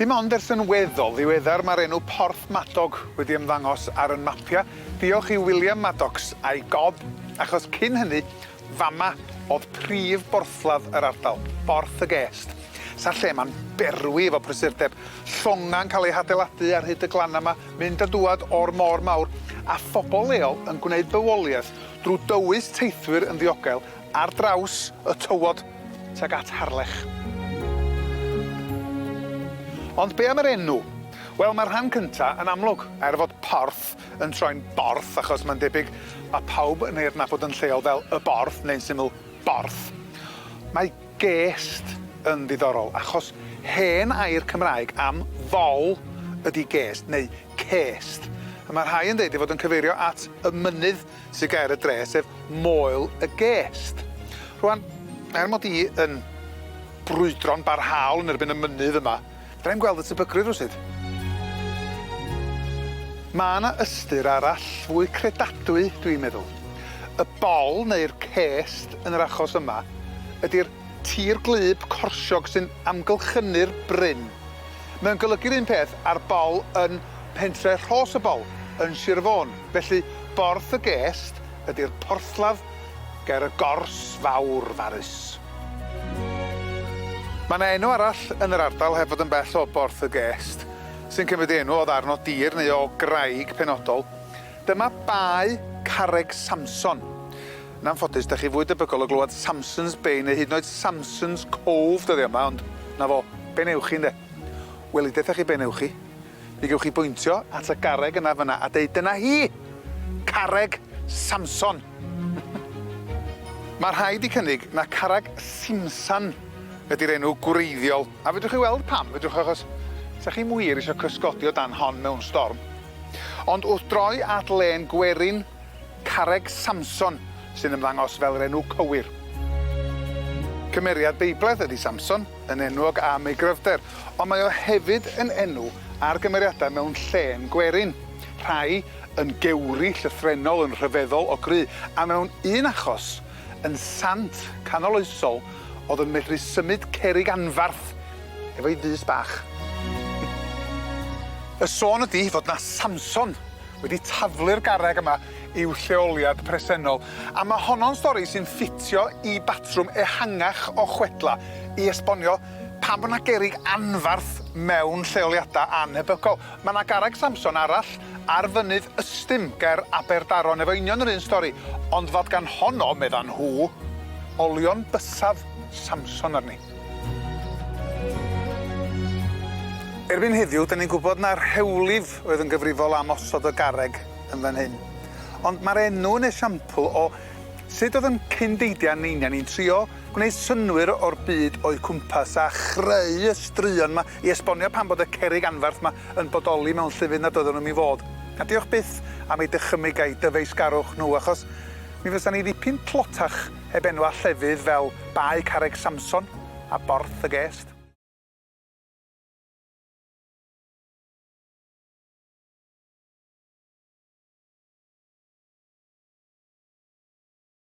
Dim ond ers yn weddol ddiweddar mae'r enw Porth Madog wedi ymddangos ar 'yn mapia, diolch i William Madocks a'i gob, achos cyn hynny, fama o'dd prif borthladd yr ardal, Borth y Gest. Sa'r lle 'ma'n berwi efo prysurdeb, llonga'n cael eu hadeiladu ar hyd y glanna 'ma, mynd a dŵad o'r môr mawr, a phobol leol yn gwneud bywoliaeth drw dywys teithwyr yn ddiogel ar draws y tywod tuag at Harlech. Ond be am yr enw? Wel, mae'r rhan cynta yn amlwg, er fod Porth yn troi'n Borth achos mae'n debyg mae pawb yn ei adnabod yn lleol fel y Borth, neu'n syml, Borth. Mae gest yn ddiddorol achos hen air Cymraeg am fol ydi gest neu cest. A mae rhai yn deud ei fod yn cyfeirio at y mynydd sydd ger y dre, sef Moel y Gest. Rwan, er mod i yn brwydro'n barhaol yn erbyn y mynydd yma, fedra i'm gweld y tebygrwydd rywsut. Mae 'na ystyr arall fwy credadwy, dwi'n meddwl. Y bol neu'r cest yn yr achos yma ydi'r tir gwlyb corsiog sy'n amgylchynu'r bryn. Mae o'n golygu'r un peth â'r bol yn mhentre Rhos y Bol yn Sir Fôn. Felly, Borth y Gest ydi'r porthladd ger y gors fawr farus. Mae 'na enw arall yn yr ardal heb fod yn bell o Borth y Gest, sy'n cymryd ei enw o ddarn o dir neu o graig penodol. Dyma Bae Carreg Samson. Yn anffodus, dach chi fwy debygol o glywed Samson's Bay neu hyd yn oed Samson's Cove dyddia' yma, ond 'na fo, be' newch chi ynde? Wel, i detha chi be' newch chi, mi gewch chi bwyntio at y garreg yna fynna a deud dyna hi! Carreg Samson! Mae rhai 'di cynnig na Carreg Simsan ydi'r enw gwreiddiol, a fedrwch chi weld pam, fedrwch, achos 'sa chi'm wir isio cysgodi o dan hon mewn storm. Ond wrth droi at lên gwerin Carreg Samson sy'n ymddangos fel yr enw cywir. Cymeriad Beiblaidd ydi Samson, yn enwog am ei gryfder, ond mae o hefyd yn enw ar gymeriadau mewn llên gwerin, rhai yn gewri llythrennol yn rhyfeddol o gry, a mewn un achos, yn sant canoloesol oedd yn medru symud cerrig anfarth efo'i fys bach. Y sôn ydi fod 'na Samson wedi taflu'r garreg yma i'w lleoliad presennol, a ma' honno'n stori sy'n ffitio i batrwm ehangach o chwedla i esbonio pam bo' 'na gerrig anfarth mewn lleoliada annhebygol. Ma' 'na garreg Samson arall ar fynydd Ystum ger Aberdaron efo union yr un stori, ond fod gan honno, meddan nhw, olion bysedd Samson arni. Erbyn heddiw, 'dan ni'n gwybod na rhewlif oedd yn gyfrifol am osod y garreg yn fan hyn. Ond ma'r enw yn esiampl o sut oedd 'yn cyndeidiau neinia ni'n trio gwneud synnwyr o'r byd o'u cwmpas a chreu y straeon 'ma i esbonio pam bod y cerrig anferth 'ma yn bodoli mewn llefydd nad oedden nhw'm i fod. A diolch byth am eu dychymyg a'u dyfeisgarwch nhw, achos mi fysa ni ddipyn tlotach heb enwa' llefydd fel Bae Carreg Samson a Borth y Gest.